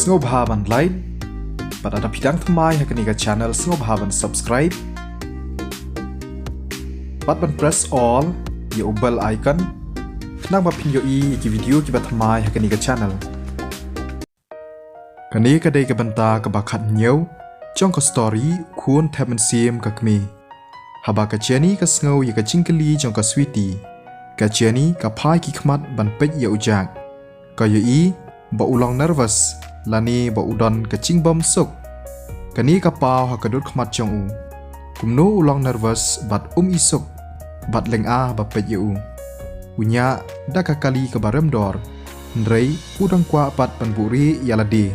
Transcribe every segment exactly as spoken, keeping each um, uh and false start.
Sngewbha ban like, bad lada phi dang thymmai ha kane ka channel sngewbha ban subscribe bad ban press all ïa u bell icon, khnang ba phin ïohi ïa ki video kiba thymmai ha kane ka channel. Kane ka dei ka bynta kaba khathynñiew jong ka story Khun Thep Mynsiem Ka Kmie. Haba ka Jenny ka sngew ïa ka jingkylli jong ka Sweety, ka Jenny ka phai ki khmat ban peit ïa u Jack. Ka ïohi ba u long nervous lane ba u don ka jingbymsuk. Kane ka paw ha ka dur khmat jong u. Kumno u long nervous bad um isuk bad lynga ba peit ïa u. U ñiah da ka kali kaba rem dor, hynrei u dang kwah pat ban buhrieh ïa lade.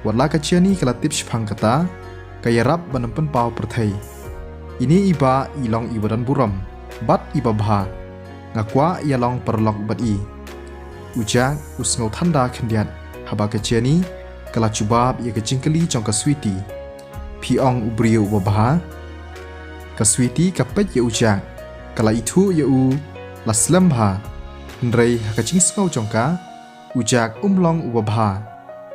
Wat la ka Jenny ka la tip shaphang kata, ka ïarap ban ym pynpaw pyrthei. Ine i bah i long iba don burom bad iba bha. Nga kwah ïalong paralok bad i. U Jack u sngew thanda khyndiat haba ka Jenny ka la jubab ïa ka jingkylli jong ka Sweety. Phi ong u briew uba bha? Ka Sweety ka peit ïa u Jack, ka la ithuh ïa u la slem bha. Hynrei ha ka jingsngew jong ka, u Jack um long uba bha.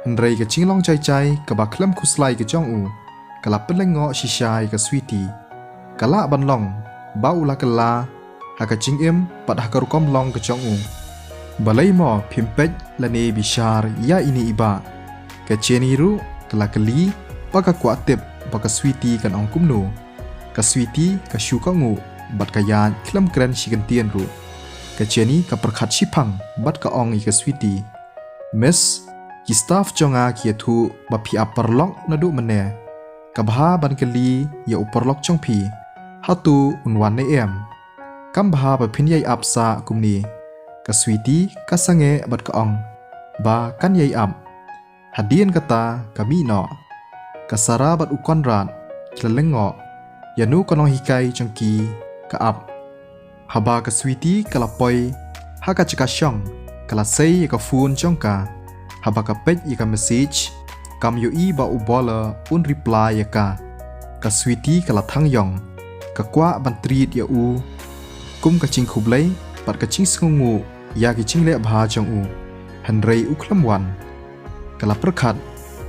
Hynrei ka jinglong jai jai kaba khlem khuslai ka jong u ka la pynlyngngoh shisha ïa ka Sweety. Ka lah ban long ba u la kylla ha ka jingim bad ha ka rukom long ka jong u. Balei mo phim peit lane bishar ïa ine i bah? Ka Jenny ruh ka la kylli ba ka kwah tip ba ka Sweety kan ong kumno. Ka Sweety ka shu kohnguh bad ka ïaid khlem kren shi kyntien ruh. Ka Jenny ka pyrkhat shiphang bad ka ong ïa ka Sweety, Miss, ki staff jong nga ki ïathuh ba phi ap paralok naduh mynne. Ka bha ban kylli ïa u paralok jong phi, hato un wan ne em? Kam bha ba phin ïai ap sah kumne. Ka Sweety ka sangeh bad ka ong ba kan ïai ap. Hadien kata ka mih noh. Ka Sarah bad u Conrad ki la lyngngoh. Ïano ka nonghikai jong ki ka ap. Haba ka Sweety ka la poi ha ka jaka shong, ka la sei ïa ka phone jong ka. Haba ka peit ïa ka message, kam ïohi ba u Bowler un reply ïa ka. Ka Sweety ka la thang ïong, ka kwah ban treat ïa u kum ka jingkhublei bad ka jingsngewnguh ïa ki jingleh bha jong u. Hynrei u khlem wan. Ka la pyrkhat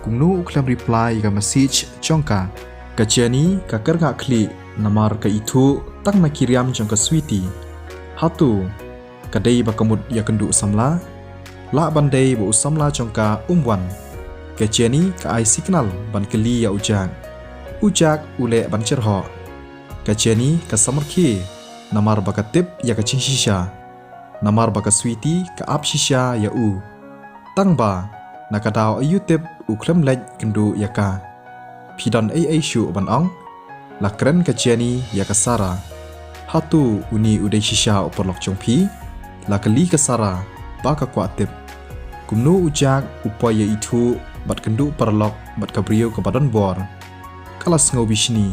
kumno u khlem reply ïa ka message jong ka. Ka Jenny ka kyrngah khlieh namar ka ithuh tang na ki riam jong ka Sweety. Hato ka dei ba ka mut ïakynduh samla? Lah ban dei ba u samla jong ka um wan. Ka Jenny ka ai signal ban kylli ïa u Jack. U Jack u leh ban jyrhoh. Ka Jenny ka samrkhie namar ba ka tip ïa ka jingshisha. Namar ba ka Sweety ka ap shisha ïa u. Tang ba na ka daw aïu tip u khlem leit kynduh ïa ka. Phi don ei ei shuh ban ong? La kren ka Jenny ïa ka Sarah. Hato une u dei shisha u paralok jong phi? La kylli ka Sarah ba ka kwah tip. Kumno u Jack u poi ïa ithuh bad kynduh paralok bad ka briew kaba don bor? Ka la sngew bishni.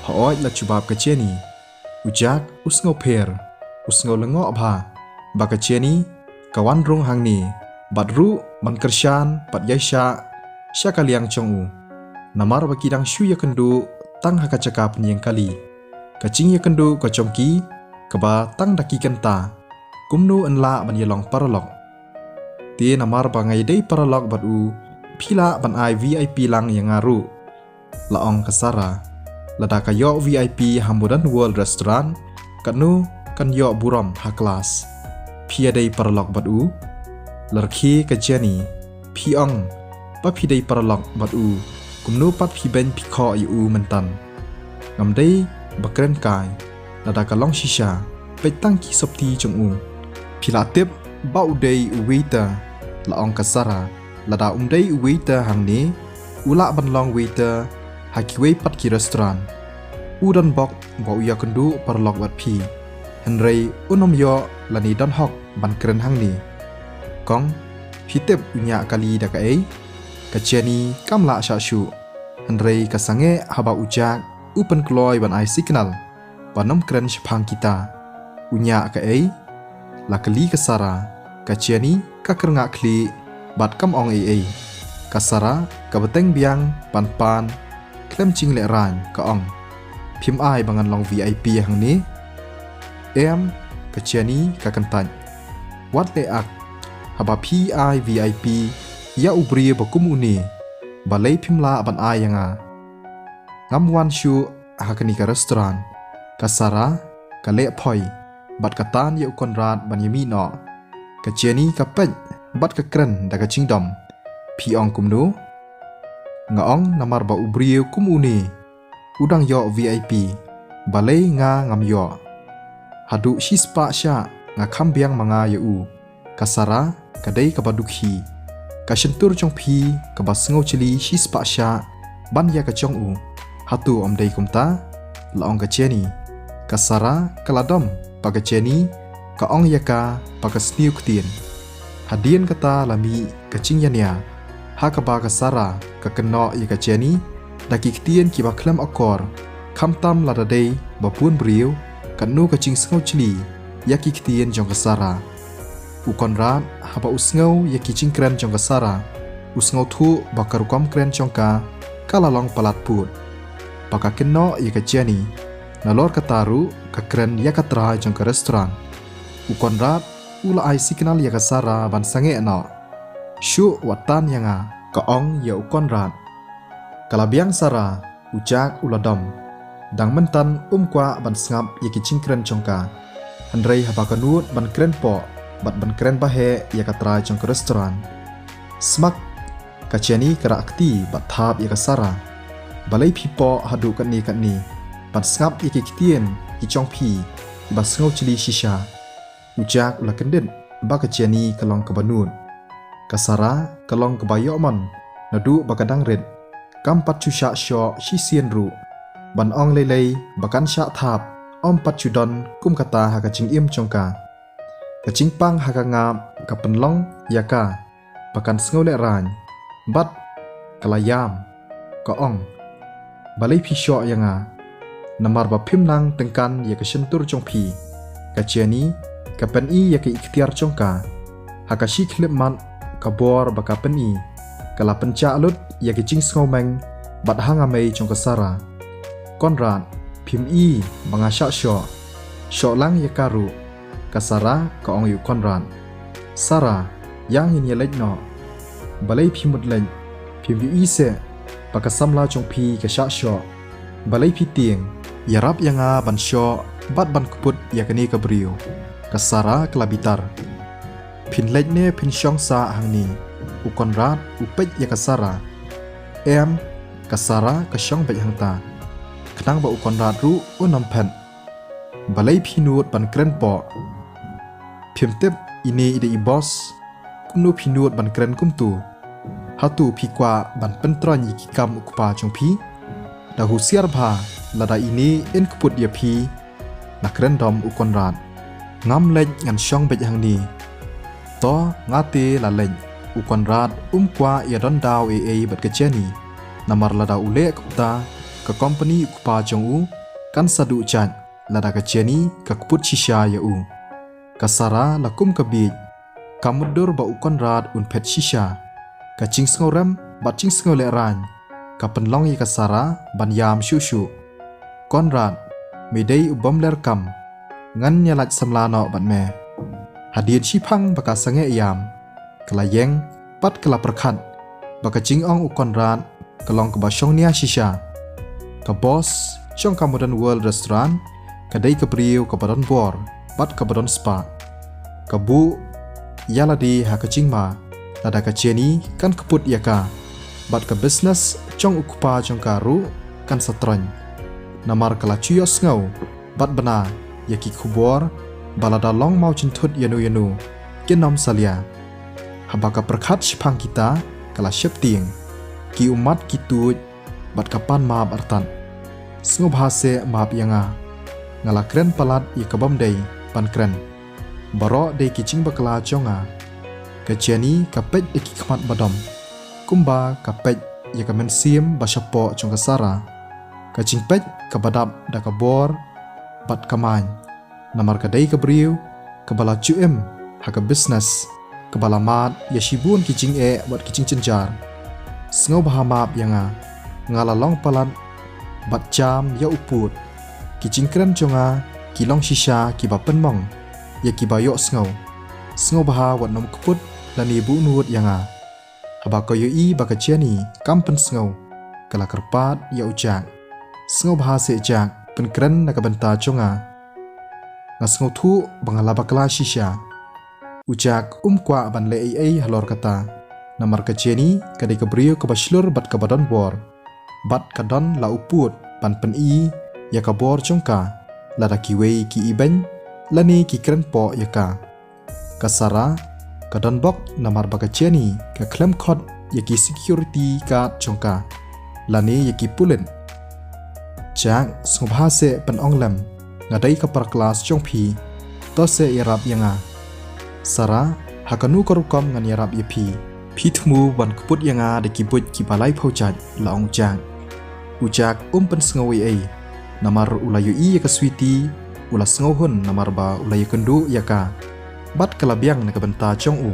Hooid, la jubab ka Jenny. U Jack u sngew pher, u sngew lyngngoh bha ba ka Jenny ka wan rung hangne bad ruh ban kyrshan bad ïaishah sha ka liang jong u. Namar ba ki dang shu ïakynduh tang ha ka jaka pynïeng kali. Ka jingïakynduh ka jong ki kaba tang da ki kynta, kumno yn lah ban ïalong paralok? Te namar ba nga ïadei paralok bad u, phi lah ban ai V I P lang ïa nga ruh, la ong ka Sarah. Lada ka ïoh V I P ha Modern World Restaurant, katno kan ïoh burom ha klas. Phi ïadei paralok bad u? La rkhie ka Jenny. Phi ong ba phi dei paralok bad u, kumno pat phi beiñ phi khoh ïa u mynta? Ngam dei ba kren kai. Lada ka long shisha, peit tang ki sopti jong u. Phi la tip ba u dei u waiter, la ong ka Sarah. Lada um dei u waiter hangne, u lah ban long waiter ha kiwei pat ki restaurant. U don bok ba u ïakynduh paralok bad phi, hynrei un ym ïoh lane don hok ban kren hangne. Kong, phi tip u ñiah kali da kaei? Ka Jenny kam lah shah shuh, hynrei ka sangeh haba u Jack u pynkloi ban ai signal ban ym kren shaphang kita. U ñiah kaei? La kylli ka Sarah. Ka Jenny ka kyrngah khlieh bad kam ong ei ei. Ka Sarah ka bteng biang ban pan khlem jinglehrain, ka ong, phim ai ba ngan long V I P hangne? Em, ka Jenny ka kyntait. Wat leh ak, haba phi ai V I P, Ïa u briew ba kum une, balei phim lah ban ai ïa nga? Ngam wan shuh ha kane ka restaurant. Ka Sara ka leh phai bad ka tan ïa u Conrad ban ïamih noh. Ka Jenny ka peit bad ka kren da ka jingdom. Phi ong kumno? Nga ong namar ba u briew kum une u dang ïoh V I P, balei nga ngam ïoh? Haduh shispah shah nga kham biang ma nga ïa u. Ka Sara ka dei kaba dukhi. Ka shyntur jong phi kaba sngew jli shispah shah ban ïa ka jong u. Hato ym dei kumta? La ong ka Jenny. Ka Sara ka la dom ba ka Jenny ka ong ïa ka ba ka sniew ktien. Hadien kata la mih ka jingïania ha kaba ka Sara ka kynnoh ïa ka Jenny da ki ktien kiba khlem akor, khamtam lada dei ba bun briew. Katno ka jingsngew jli ïa ki ktien jong ka Sara. U Conrad haba u sngew ïa ki jingkren jong ka Sara, u sngewthuh ba ka rukom kren jong ka ka la long palat pud. Ba ka kynnoh ïa ka Jenny, nalor kata ruh ka kren ïa ka trai jong ka restaurant. U Conrad u la ai signal ïa ka Sara ban sangeh noh. Shuh wat tan ïa nga, ka ong ïa u Conrad. Ka la biang Sara, u Jack u la dom. Dang mynta um kwah ban sngap ïa ki jingkren jong ka. Hynrei haba ka nud ban kren poh bad ban kren baheh ïa ka trai jong ka restaurant. Smat, ka Jenny ka rah kti bad thap ïa ka Sara. Balei phi poh haduh katne katne ban sngap ïa ki ktien ki jong phi kiba sngew jli shisha. U Jack u la kyndit ba ka Jenny ka long kaba nud. Ka Sara ka long kaba ïohmon naduh ba ka dang rit. Kam pat ju shah shoh shisien ruh. Ban ong lei lei ba kan shah thap, ym pat ju don kum kata ha ka jingim jong ka. Ka jingpang ha ka ngap ka pynlong ïa ka ba kan sngewlehraiñ. Bad ka la ïam, ka ong, balei phi shoh ïa nga? Namar ba phim nang tyngkan ïa ka shyntur jong phi. Ka Jenny ka pyni ïa ka iktiar jong ka. Ha ka shi khyllipmat ka bor ba ka pyni ka la pynjah lut ïa ka jingsngewmeng bad ha nga mei jong ka Sara. Conrad, phim i ba nga shah shoh? Shoh lang ïa ka ruh. Ka Sara ka ong ïa u Conrad. Sara, ïa ngin ïa leit noh. Balei phi mut leit? Phim ïohi seh ba ka samla jong phi ka shah shoh? Balei phi tieng? Ïarap ïa nga ban shoh bad ban kput ïa kane ka briew. Ka Sara ka la bitar. Phin leit ne phin shong sah hangne? U Conrad u peit ïa ka Sara. Em, ka Sara ka shong beit hangta. Khnang ba u Conrad ruh un ym phet. Balei phi nud ban kren poh? Phim tip ine i dei i boss, kumno phi nud ban kren kumto? Hato phi kwah ban pyntroiñ ïa ki kam u kpa jong phi? Da husiar bha, lada ine yn kput ïa phi. La kren dom u Conrad. Ngam leit, ngan shong beit hangne. To, nga te la leit. U Conrad um kwah ïa don daw ei ei bad ka Jenny. Namar lada u leh kumta, ka kompani u kpa jong u kan sa duh jait lada ka Jenny ka kput shisha ïa u. Ka Sara la kum ka bieit. Ka mutdur ba u Conrad un phet shisha. Ka jingsngewrem bad jingsngewlehraiñ ka pynlong ïa ka Sara ban ïam shuh shuh. Conrad, me dei u bym ler kam. Ngan ïa lait samla noh bad me. Hadien shiphang ba ka sangeh ïam, ka la ïeng bad ka la pyrkhat ba ka jingong u Conrad ka long kaba shongnia shisha. Ka boss jong ka Modern World Restaurant ka dei ka briew kaba don bor bad kaba don spah. Ka buh ïa lade ha ka jingma lada ka Jenny kan kput ïa ka, bad ka business jong u kpa jong ka ruh kan sa troiñ. Namar ka la ju ïohsngew bad bna ïa ki khubor ba lada long mawjynthut ïano ïano kin ym salia. Haba ka pyrkhat shiphang kita, ka la sheptieng. Ki ummat ki tuid bad ka pan map artat. Sngewbha seh map ïa nga. Nga la kren palat ïa ka bym dei ban kren. Baroh dei ki jingbakla jong nga. Ka Jenny ka peit da ki khmat ba dom, kumba ka peit ïa ka mynsiem ba shapoh jong ka Sara. Ka jingpeit kaba dap da ka bor bad ka maiñ. Namar ka dei ka briew kaba la ju im ha ka business, kaba la mad ïa shibun ki jingeh bad ki jingjynjar. Sngewbha map ïa nga. Nga la long palat bad jam ïa u pud. Ki jingkren jong nga ki long shisha kiba pynmong ïa kiba ïohsngew. Sngewbha wat nym kput lane buhnud ïa nga. Haba ka ïohi ba ka Jenny kam pynsngew, ka la kyrpad ïa u Jack. Sngewbha seh Jack, pynkren na ka bynta jong nga. Nga sngewthuh ba nga la bakla shisha. U Jack um kwah ban leh ei ei halor kata. Namar ka Jenny ka dei ka briew kaba shlur bad kaba don bor. Bad ka don la u pud ban pyni ïa ka bor jong ka, lada kiwei ki ibeiñ lane ki kren poh ïa ka. Ka Sarah ka don bok namar ba ka Jenny ka khlem khot ïa ki security guard jong ka lane ïa ki pulit. Jack, sngewbha seh pynong lem, nga dei ka para klas jong phi, to seh ïarap ïa nga. Sarah, ha kano ka rukom ngan ïarap ïa phi? Phi thmu ban kput ïa nga da ki buit kiba laiphew jait, la ong u Jack. U Jack um pynsngew ei ei. Namar u la ïohi ïa ka Sweety, u la sngewhun namar ba u la ïakynduh ïa ka. Bad ka la biang na ka bynta jong u.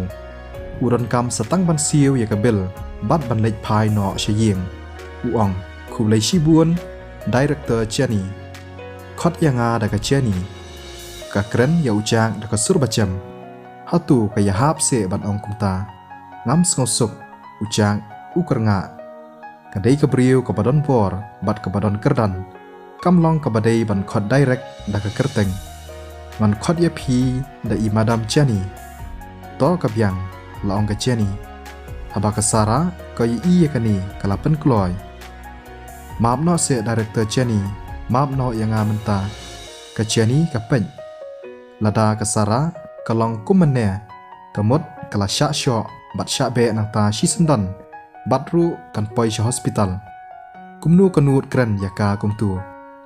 U donkam sa tang ban siew ïa ka bill bad ban leit phai noh sha ïing. U ong, khublei shibun, Director Jenny. Khot ïa nga da ka Jenny. Ka kren ïa u Jack da ka sur ba jem. Hato ka ïahap seh ban ong kumta? Ngam sngewsuk, u Jack u kyrngah. Ka dei ka briew kaba don bor bad kaba don kyrdan. Kam long kaba dei ban khot direct da ka kyrteng. Ngan khot ïa phi da i Madam Jenny. To ka biang, la ong ka Jenny. Haba ka Sarah ka ïohi ïa kane ka la pynkloi. Map noh seh Director Jenny, map noh ïa nga mynta. Ka Jenny ka peit. Lada ka Sarah ka long kum mynne, ka mut ka la shah shoh bad shah beh nangta shisyndon, bad ruh kan poi sha hospital. Kumno ka nud kren ïa ka kumtu?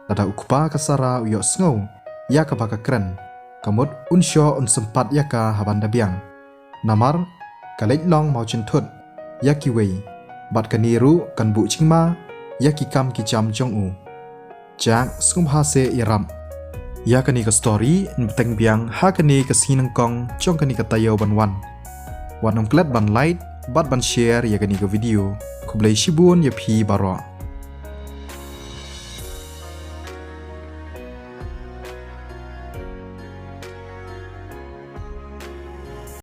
Lada u kpa ka Sarah u ïohsngew ïa kaba ka kren, ka mut un shoh un sympat ïa ka ha ban da biang. Namar ka leit long mawjynthut ïa kiwei, bad kane ruh kan buh jingma ïa ki kam ki jam jong u. Jack, sngewbha seh ïarap. Ïa kane ka story yn bteng biang ha kane ka sngi nyngkong jong kane ka taïew ban wan. Wat nym klet ban like bad ban share ïa kane ka video. Khublei shibun ïa phi baroh.